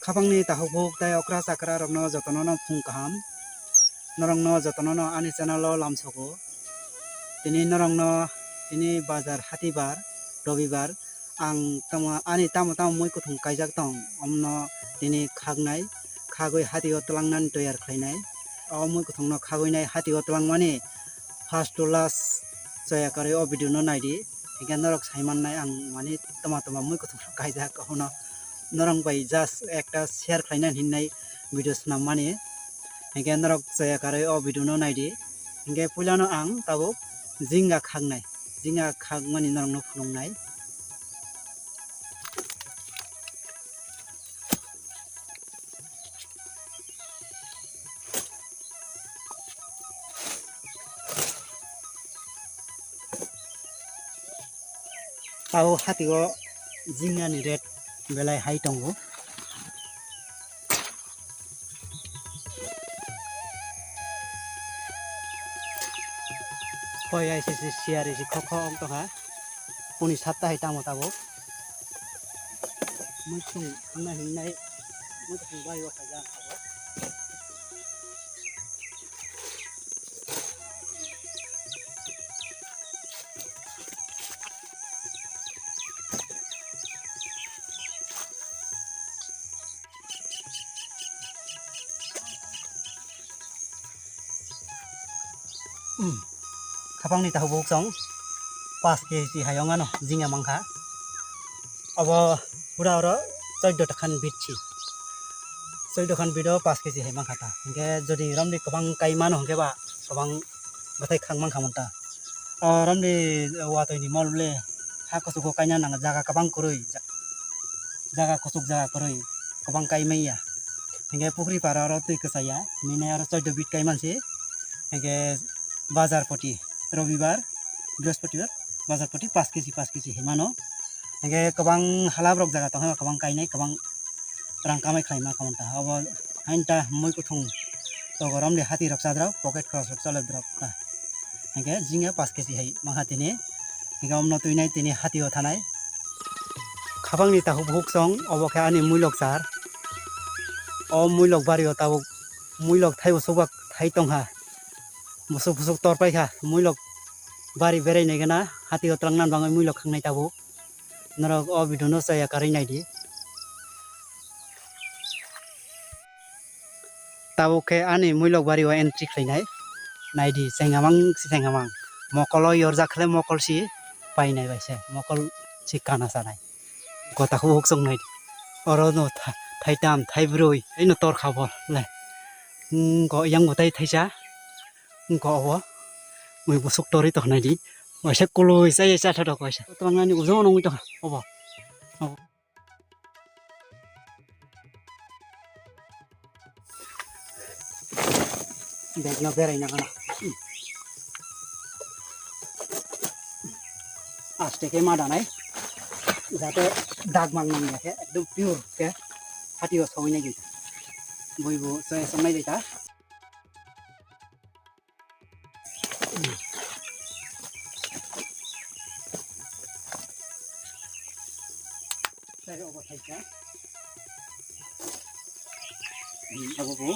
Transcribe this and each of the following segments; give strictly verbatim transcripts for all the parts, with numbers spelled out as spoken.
Khapangni takhuk bukhuk tei okra chakra rokno jotono no phung kaham. Norokno jotono no ani channel o lamsogo. Tini norokno tini bazar hatibar, robibar ang tamo, ani tamo tamo mui kuthung kaijak tong, omno tini khaknai, khagwi hatio twlangnani toyar khlainai. O mui kuthungno khagwinai hatio twlangmani first to last chaya karwi o video no naidi. Hinkhe norok saimannai ang mani toma toma mui kuthung kaijak, abono norok bai just ekta share khlaina hinwi video swnammani. Hinkhe norok chaya karwi o video no naidi. Hinkhe puilano ang tabuk jinga khaknai, jinga khakmani norokno phunuknai. Tao hatio jingani rate belai hai tongo. Hoi, ai se, se, siyar isi khokho wng tongkha. Puni satta hai tamo tabuk. Muisung wngna hingnai, muisung bai o khaijak ang tabuk. Hmm. Khapangni takhuk bukhuk chong paanch K G hai wng ano jingya mankha. Obo pura oro chauddota khan bit si. Chauddota khan bit o paanch K G hai mankha ta. Hinkhe jodi romni kwbang kai mano hinkhe ba kwbang bwthai khak mankha mon ta. O romni watwi ni mol le ha kuchugo kaina nang jaga kwbang kwrwi. Jaga kuchuk jaga kwrwi kwbang kai manya. Hinkhe pukhri para oro twi kwchaya, hinwi oro chauddota bit kai mansi. Hinkhe bazar poti, robibar, brihospatibar, bazar poti paanch K G, paanch K G hinwi mano. Hinkhe kwbang hala borok jaga tongkha, kwbang kainai, kwbang rang kamai khlai mankha ta. Obo hain ta mui kuthung togo romni hati rok chadrao, pocket khoros rok chole drop ta. Hinkhe jingya paanch K G hai mankha tini. Hinkhe omno twinai tini hatio thanai. Khapangni takhuk bukhuk chong, obo khe ani muilok char. O muilok bario tabuk muilok thai bwswk bak thai tongkha. Bwswk bwswk tor paikha, muilok bari berai naigana, hatio twlangna bagwi muilok khangnai tabuk. Norok o video no chaya karwi naidi. Tabuk khe ani muilok bari o entry khlainai. Naidi, chengamang si chengamang. Mokolo yorjak khle mokol si painai bai se. Mokol si kana sanai. Kota khubuk chong naidi. Oro no tha-, thaitam, thaibrwi. Ino tor kha bo le. Hmm, ko yang bo tai thaisa. Hmm, ko obo. Mui busuk tori to naidi. Waisa kului sa ya cha tha dok waisa. Twlangani ujung nungwi to obo. Obo. Bag no berai na gana. Aste khe ma danai. Jate dag mang mang ya khe, ekdom pure khe. Hati o sawui nai jai ta. Bui bu sawui song nai jai ta. Tei obo thaisa. Hmm, obo bo.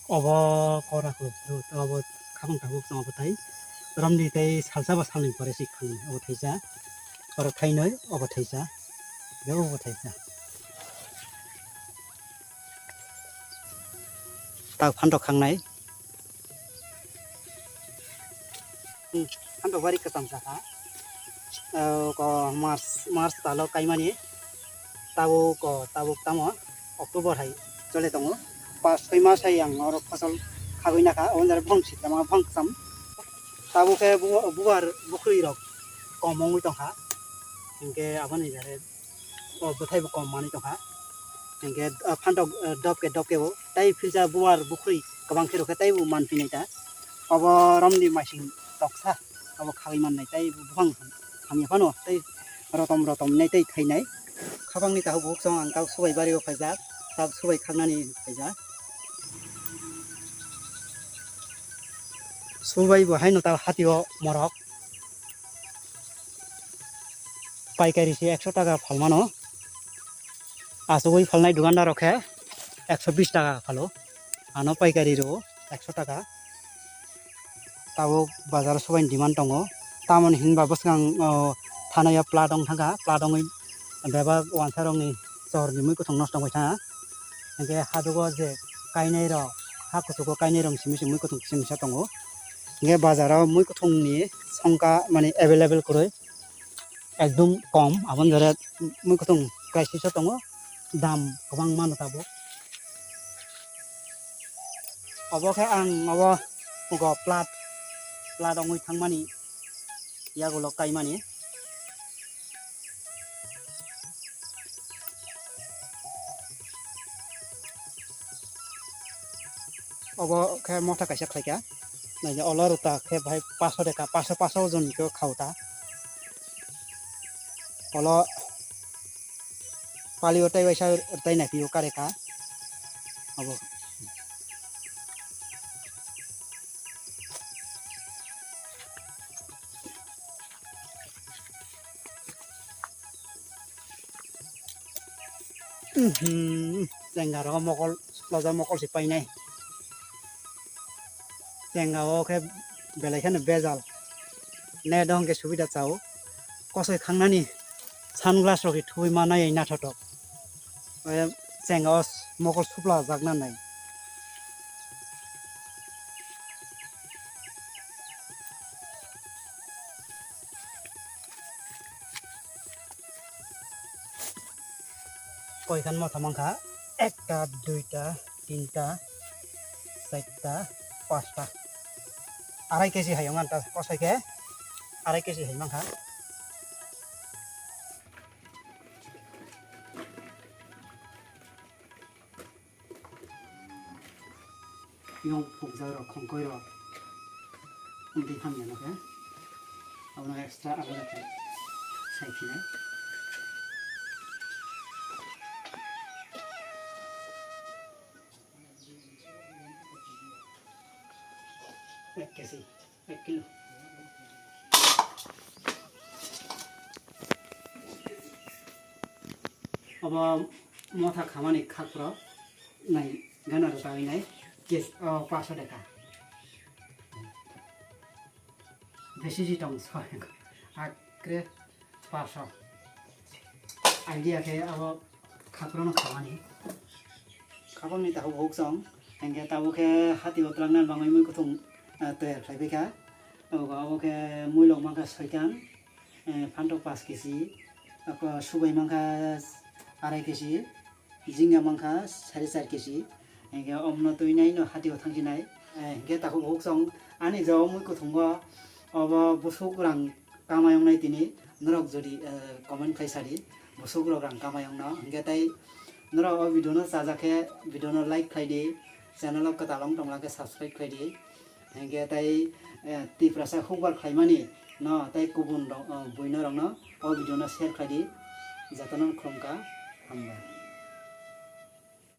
Obo kora kuk, obo khapang tabuk chwng obo tai. Romni tei salsa ba salni pore si khang obo thaisa. Oro thainoi, obo thaisa. Obo thaisa. Tak phantok khangnai. Hmm, phantok bari kwcham sakha. O, ko March, March talo kaimani. Tabuk, ko, tabuk tamo October hai chole tongo. Pas soi mas hai ang oro phosol khagwi nakha. Oboni jare bong sitama bong kwcham. Tabuk khe bu-, bubar bukhri rok kom wngwi tongkha. Hinkhe aboni jare o bwthai bo kom manwi tongkha. Hinkhe, ah, phantok, ah, dop khe dop khe bo tei philsa bubar bukhri kwbang khe rokhe tei bo manphinai ta. Obo romni maising toksa, obo khagwi mannai tei bo buphang hamya phano tei rotom rotom nai tei thainai. Khapangni takhuk bukhuk chwng ang tabuk subai bario phaijak, tabuk subai khaknani phaijak. Subai bo haino ta hatio morok. Paikari se ekso taka phalmano. Asugwi phalnai dukandar rok khe ekso bis taka phalo. Ano paikari rwo ekso taka. Tabuk bazar o subaini demand tongo. Tamoni hinba bwswkang, o, thanaio plat wng thangkha, plat wngwi bebak wansa rokni chorni mui kwthwng nosto wngwi thangkha. Hinkhe hadugo je kainai rok, ha kuchugo kainai rok simi simi mui kwthwng kisa misa tongo. Hinkhe bazar o mui kwthwngni songkha mani available kwrwi. Ekdum kom, aboni jora mui kwthwng crisis o tongo, dam kwbang mano tabuk. Obo khe ang obo go plat, plat wngwi thangmani, yagulo kaimani. Obo khe motha kaisa khlaikha, naidi olo rwta khe bahai paso de ka, paso, paso jon khe khao ta. Olo palio tei waisa tei naipio kare ka. Abo. Mhm, chenga rogo mokol, loja mokol si painai. Chenga o khe belai kheno bejal. Net o hwnkhe subida chao. Kosoi khangnani sunglass rok khe thuwi ma nai naithotok. Oya chenga o mokol supla jakna nai. Koikan motha mankha, ekta, duita, tinta, charta, pasta. Arai kesi hai wngkha ta kosoi khe, arai kesi hai mankha. Yong phukjak rok, khongkoi rok. Wngtwi hamya no khe. Abono extra alada khe sai phinai. Ek kesi. Ek kilo. Obo motha khamani khakro nai gana rwtawi nai kes o paso deka. Besi si tong soi akre paso. Idea khe abo khakrono khamani. Khabangni takhuk huk song, hingkhe tabuk khe hati o twlangna bangwi mui kuthung, ah, toyar khlaibai kha. Abo, abo khe muilok mankha soikan, eh, phantok pash kesi, abo subai mankha arai kesi, jingya mankha sari char kesi. Hingkhe omno twi nai no hati o thangsinai. Eh, hingkhe takhuk huk song ani jao mui kuthungo obo busuk rang kamai wngnai tini norok jodi, eh, comment khai sadi, busuk rok rang kamai wngno. Hingke tai norok o video no chajak khe video no like khlai di, channel o kwtal wng tong khe subscribe khlai di. Hingke tai, eh, Tiprasa hukbar khlaimani no tai kubun rok, eh, buino rok no o video no share khlai di. Jotono khulumkha, hambai.